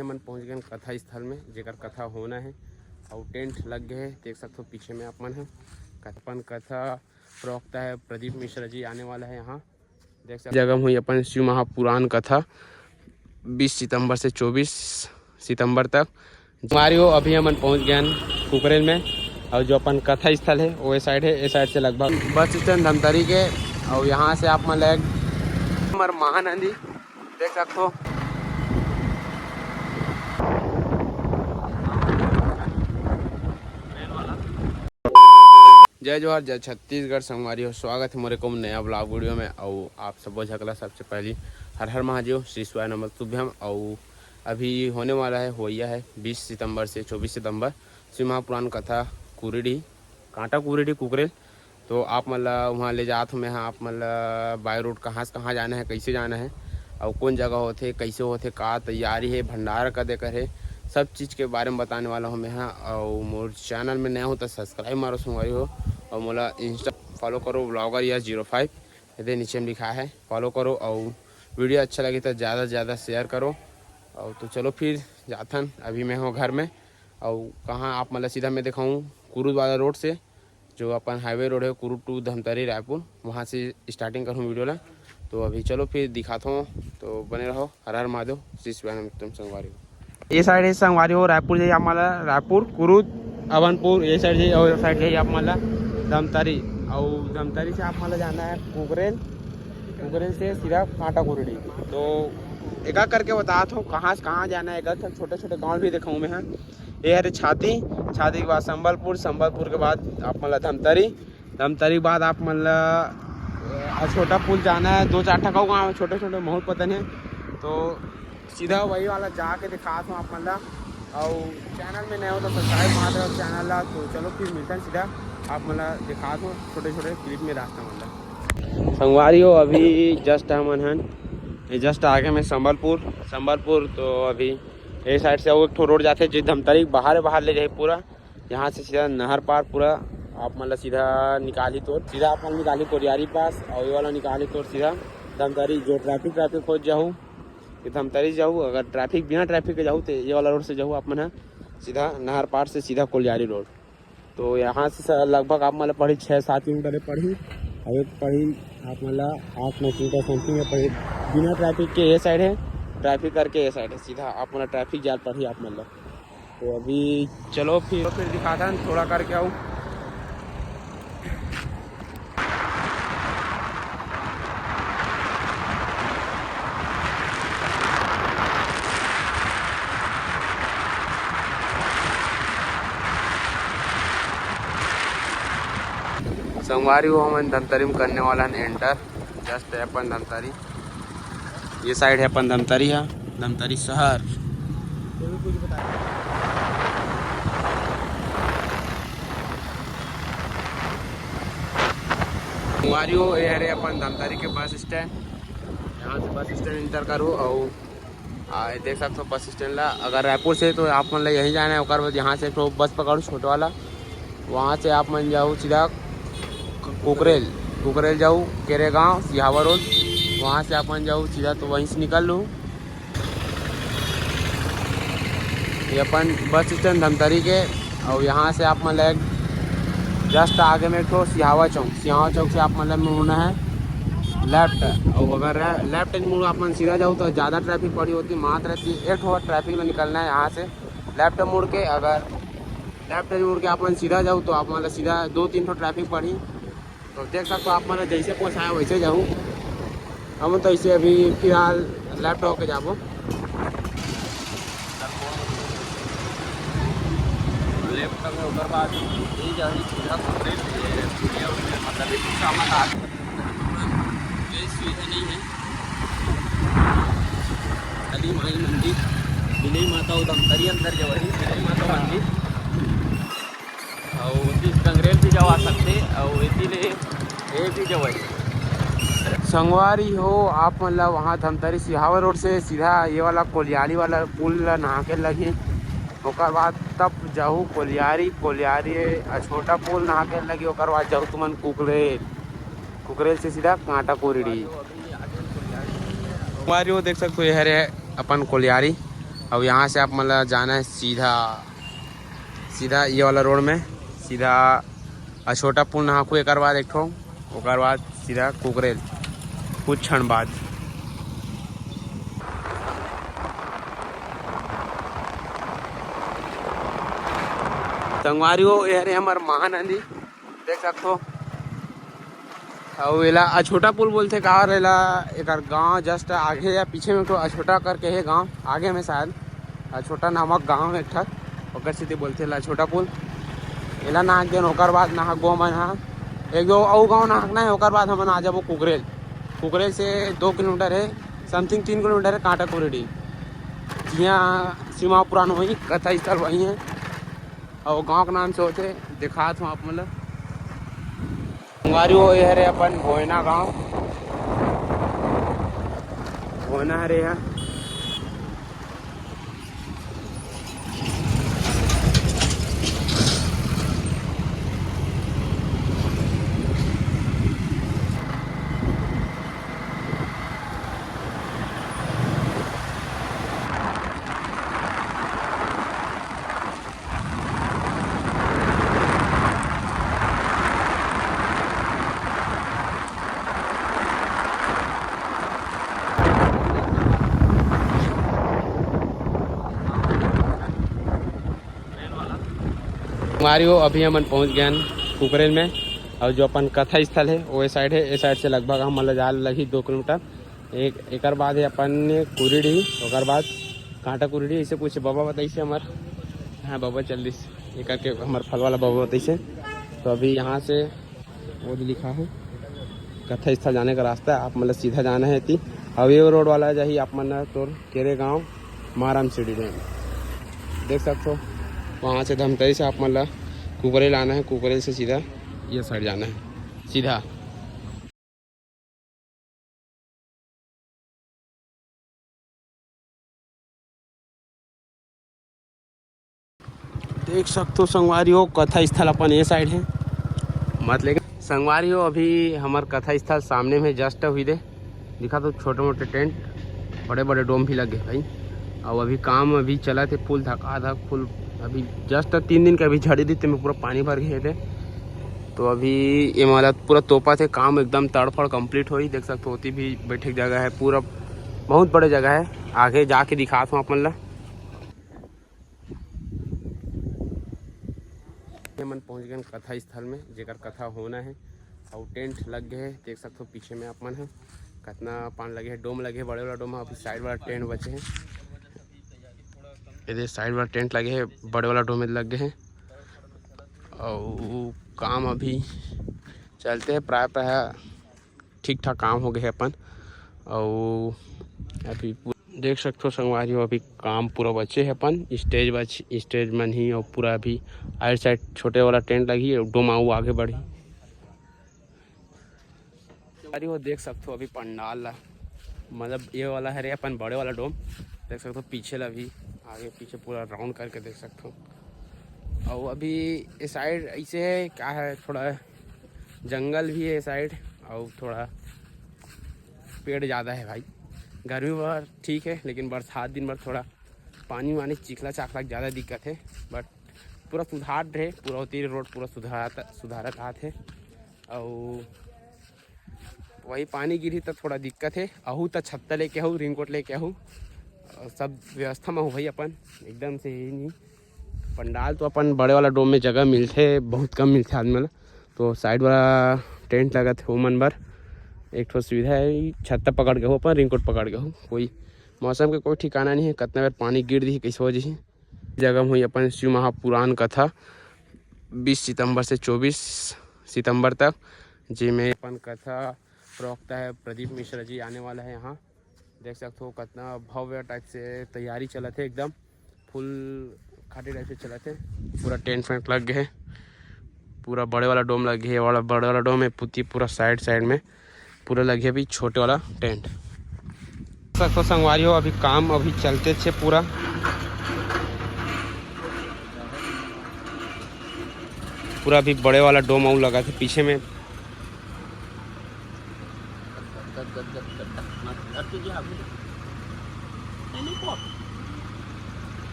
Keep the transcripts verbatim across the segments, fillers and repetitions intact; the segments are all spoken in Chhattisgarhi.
हमन पहुँच गए कथा स्थल में, जेकर कथा होना है, अउ टेंट लग गए है। देख सकते हो पीछे में आप मन है, अपन कथा प्रवक्ता है प्रदीप मिश्रा जी आने वाला है यहाँ। देख सकते जगह हुई अपन शिव महापुराण कथा, बीस सितंबर से चौबीस सितंबर तक। संगवारी हो, अभी हमन पहुँच गए कुकरेल में, और जो अपन कथा स्थल है वो ए साइड है, ए साइड से लगभग बस स्टैंड धमतरी के, और यहाँ से आप मन ला एक हमर महानंदी देख सकते हो। जय जोहार, जय छत्तीसगढ़ संगवारी हो, स्वागत है मोरे को नया ब्लॉग वीडियो में। और आप सबो झकला सबसे पहली हर हर महादेव, श्री शिवाय नमः तुभ्यम। और अभी होने वाला है, होइया है बीस सितंबर से चौबीस सितंबर, शिव महापुराण कथा कुरीडी, कांटा कुरीडी कुकरेल। तो आप मन ला वहाँ ले जात हूँ मैं, हाँ, आप मन ला बाय रोड कहाँ से कहाँ जाना है, कैसे जाना है, और कौन जगह होथे, कैसे होथे, का तैयारी है, भंडारा कदे कर है, सब चीज़ के बारे में बताने वाला हूँ मैं, हाँ। और मोर चैनल में नया हो तो सब्सक्राइब मारो संगवारी हो, और मोला इंस्टा फॉलो करो, ब्लॉगर यस जीरो फाइव, ये नीचे में लिखा है, फॉलो करो। और वीडियो अच्छा लगे तो ज़्यादा से ज़्यादा शेयर करो। और तो चलो फिर जाथन, अभी मैं हूँ घर में। और कहाँ आप मन ला सीधा मैं दिखाऊँ, कुरुद वाला रोड से, जो अपन हाईवे रोड है कुरुद टू धमतरी रायपुर, वहाँ से स्टार्टिंग करूँ वीडियो ला। तो अभी चलो फिर दिखाता हूँ, तो बने रहो। हर हर महादेव, श्री शिवाय नमः तुभ्यम संगवारी हो। ये साइड है संगवारी हो, रायपुर जाइए आप मन ला, रायपुर कुरुद अवनपुर, ये साइड जाइए, और साइड जाइए आप मन ला धमतरी, और धमतरी से आप मन ला जाना है कुकरेल, कुकरेल से सीधा कांटा कुरीडी। तो एक एक करके बताता हूँ कहाँ से कहाँ जाना है, एक एक छोटे छोटे गाँव भी दिखाऊँ मैं, हाँ। ये हरे छाती, छाती के बाद संबलपुर, संबलपुर के बाद आप मन ला धमतरी, धमतरी के बाद आप मन ला, अ, छोटा पुल जाना है, दो चार ठा गाँव छोटे छोटे, बहुत पता नहीं। तो सीधा वही वाला जाके दिखात हूँ आप मन ला। और चैनल में नए हो तो सब्सक्राइब मार दो चैनल ला। तो चलो फिर मिलते हैं सीधा, आप मन ला दिखात हूँ छोटे छोटे क्लिप में रास्ता मन ला। संगवारी हो, अभी जस्ट हमन हन, ये जस्ट आगे में संबलपुर, संबलपुर। तो अभी ए साइड से अउ एक ठो रोड जाथे, जो धमतरी बाहर बाहर ले जाही पूरा। यहाँ से सीधा नहर पार पूरा आप मन ला सीधा निकाली तोर, सीधा आप मन निकाली कोरियारी पास, और ये वाला निकाली तोर सीधा धमतरी। जो ट्रैफिक ट्रैफिक हो जाहू, ये धमतरी जाहू, अगर ट्रैफिक बिना ट्रैफिक के जाहू, तो ये वाला रोड से जाहू आप मन ह सीधा नहर पार से सीधा कोलियारी रोड। तो यहाँ से स-, लगभग आप मन ला पड़ही छः सात किलोमीटर पड़ही, और एक पड़ही आप मन ला आठ नौ किलोमीटर समथिंग में पड़ही। बिना ट्रैफिक के ये साइड है, ट्रैफिक करके ये साइड है, सीधा आप मन ला ट्रैफिक जाल पड़ही आप मन ला। तो अभी चलो फिर, फिर दिखाथन थोड़ा करके आऊ। संगवारी हो, हमन धमतरी में करने वाला हन एंटर। जस्ट है अपन धमतरी, ये साइड है अपन धमतरी है, धमतरी शहर। संगवारी हो, ये हरे अपन धमतरी के बस स्टैंड। यहाँ से बस स्टैंड एंटर करो और आ, ये देख सकते हो बस स्टैंड ला। अगर रायपुर से तो आप मन ला यहीं जाना है, ओकर बाद यहाँ से एक ठो बस पकड़ो छोटा वाला, वहाँ से आप मन जाओ सीधा क-, कुकरेल, कुकरेल जाओ केरेगांव सिहावा रोड, वहाँ से आप मन जाओ सीधा तो वहीं से निकल लो। ये अपन बस स्टैंड धमतरी के, और यहाँ से आप मन ला एक जस्ट आगे में एक ठो सिहावा चौक, सिहावा चौक से आप मन ला मुड़ना है लेफ्ट, और अगर लेफ्ट मुड़ आप मन सीधा जाओ तो ज़्यादा ट्रैफिक पड़ी होती, मात्र एक ठो ट्रैफिक में निकलना है यहाँ से लेफ्ट मुड़ के। अगर लेफ्ट मुड़ के आप मन सीधा जाओ तो आप मन ला सीधा दो तीन ठो ट्रैफिक पड़ी। तो देख सकते हो आप मन जैसे पोसाय वैसे जाहू। हम तो ऐसे अभी फिलहाल लेफ्ट होके जाबो। लेफ्ट में ओकर बाद ये जाही सीधा कुकरेल, ये, ये, मतलब ये सामान आ कोई सुविधा नहीं है। खाली माई मंदिर, बिलई माता उधम तरी अंदर जवाही, बिलई माता मंदिर। अउ एती से कंगरेल भी जवा सकथे, अउ एती ले ए भी जवाही। संगवारी हो, आप मन ला वहाँ धमतरी सिहावा रोड से सीधा ये वाला कोलियारी वाला पुल ला नहा के लगही, ओकर बाद तब जाहू कोलियारी, कोलियारी अ छोटा पुल नहा के लगही, ओकर बाद जाहू तुमन कुकरेल, कुकरेल से सीधा कांटा कोरिडी। संगवारी हो, देख सकते हो, ये हरे अपन कोलियारी। अब यहाँ से आप मन ला जाना है सीधा, सीधा ये वाला रोड में, सीधा अछोटा पुल नहाकू, एक बाद एक ठो, ओकर बाद सीधा कुकरेल। कुछ क्षण बाद। संगवारी हो, ये हरे हमर महानदी, देख सकथो। अउ एला अछोटा पुल बोलथे का रे एला? एकर गांव just आगे या पीछे में तो अछोटा करके हे गांव, आगे में शायद अछोटा नामक गांव हे एक ठक, ओकर सेती बोलथे एला अछोटा पुल। एला नाहक देन, ओकर बाद नाहकबो हमन हा एक दो अउ गांव नाहकना हे, ओकर बाद हमन आ जाबो कुकरेल। कुकरेल से दो किलोमीटर हे, something तीन किलोमीटर हे कांटा कुरीडी, जिहां सीमा पुरान होही, कथा स्थल वही हे। अउ गांव के नाम से होथे, दिखात हूँ आप मन ल। संगवारी हो, ये हरे अपन भोयना गांव, भोयना हरे यहाँ। संगवारी हो, अभी हमन पहुंच गए हन कुकरेल में, और जो अपन कथा स्थल है वो ए साइड है। ए साइड से लगभग हमन ला जाए लगही दो किलोमीटर। एक एकर बाद है अपन कुरीडी, ओकर बाद कांटा कुरीडी, ऐसे कुछ बाबा बताइसे हमर, हाँ बाबा चल दिस, एकर के हमर फल वाला बाबा बताइसे। तो अभी यहाँ से वो जो लिखा है कथा स्थल जाने का रास्ता है, आप मतलब सीधा जाना है एती। अब ये रोड वाला जाही आप मन तोर केरे गांव माराम सीढ़ी डैम देख सकते हो। वहाँ से धमतरी से आप मतलब कुकरेल आना है, कुकरेल से सीधा ये साइड जाना है सीधा। देख सकते हो संगवारी हो, कथा स्थल अपन ये साइड है, मत लेकिन संगवारी हो, अभी हमार कथा स्थल सामने में just हुई दे, दिखा तो छोटे मोटे टेंट, बड़े बड़े डोम भी लगे भाई। और अभी काम अभी चला थे फुल धका धक फुल। अभी just तीन दिन के अभी झड़ी दी, तेमे पूरा पानी भर गए थे। तो अभी ये माला पूरा तोपा थे, काम एकदम तड़फड़ कंप्लीट होई। देख सकते हो, ओती भी बैठे के जगह है, पूरा बहुत बड़े जगह है। आगे जाके दिखात हूँ अपन ला। ये मन पहुंच गए कथा स्थल में, जेकर कथा होना है। और टेंट लग गए है, देख सकते हो पीछे में आप मन है कितना पान लगे है, डोम लगे है, बड़े वाला डोम है, अभी साइड वाला टेंट बचे है। ये साइड वाला टेंट लगे है, बड़े वाला डोम में लग गए है। और काम अभी चलते हैं, प्राय प्राय ठीक ठाक काम हो गए है अपन। और अभी पू-, देख सकते हो संगवारी हो, अभी काम पूरा बचे है अपन। स्टेज बच, स्टेज मन ही और पूरा अभी आइड साइड छोटे वाला टेंट लगी, डोम आऊ आगे बढ़ी। अरे वो देख सकते हो अभी पंडाल ला, मतलब ये वाला है रे अपन बड़े वाला डोम, देख सकते हो पीछे ला भी, आगे पीछे पूरा राउंड करके देख सकते हो। और अभी ये साइड ऐसे है, क्या है, थोड़ा जंगल भी है साइड, और थोड़ा पेड़ ज़्यादा है भाई। गर्मी भर ठीक है, लेकिन बरसात दिन भर थोड़ा पानी वानी चिखला चाखला ज़्यादा दिक्कत है। बट पूरा सुधार रहे, पूरा होती रोड पूरा सुधारत सुधारत आत है। और वही पानी गिरही तो थोड़ा दिक्कत है। आहू तो छत्ता लेके आहू, रेनकोट लेके आहू, और सब व्यवस्था में हो भाई अपन एकदम से ही नहीं। पंडाल तो अपन बड़े वाला डोम में जगह मिलथे, बहुत कम मिलथे आदमी ला। तो साइड वाला टेंट लगत हे ओमन बर एक ठो सुविधा है, छत्ता पकड़ के हो अपन, रेनकोट पकड़ के हो। कोई मौसम के कोई ठिकाना नहीं है, कितना बार पानी गिर दिही, कैसे हो जही। जगह में हुई अपन शिव महापुराण कथा बीस सितंबर से चौबीस सितंबर तक, जेमे अपन कथा प्रवक्ता है प्रदीप मिश्रा जी आने वाला है यहाँ। देख सकते हो कितना भव्य टाइप से तैयारी चलत है, एकदम फुल खाटी टाइप से चलत है। पूरा टेंट फेंट लग गए है, पूरा बड़े वाला डोम लग गया है, वाला बड़े वाला डोम है पुती, पूरा साइड साइड में पूरा लग गया अभी छोटे वाला टेंट। देख सकते हो संगवारी हो, अभी काम अभी चलते छे पूरा, पूरा अभी बड़े वाला डोम आऊ लगा थे पीछे में।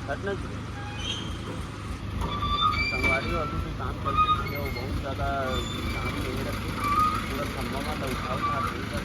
घटना जी। संगवारी हो, अभी भी काम चलते थे, वो बहुत ज़्यादा काम नहीं रखे, पूरा खम्भा वाला उठा उठा के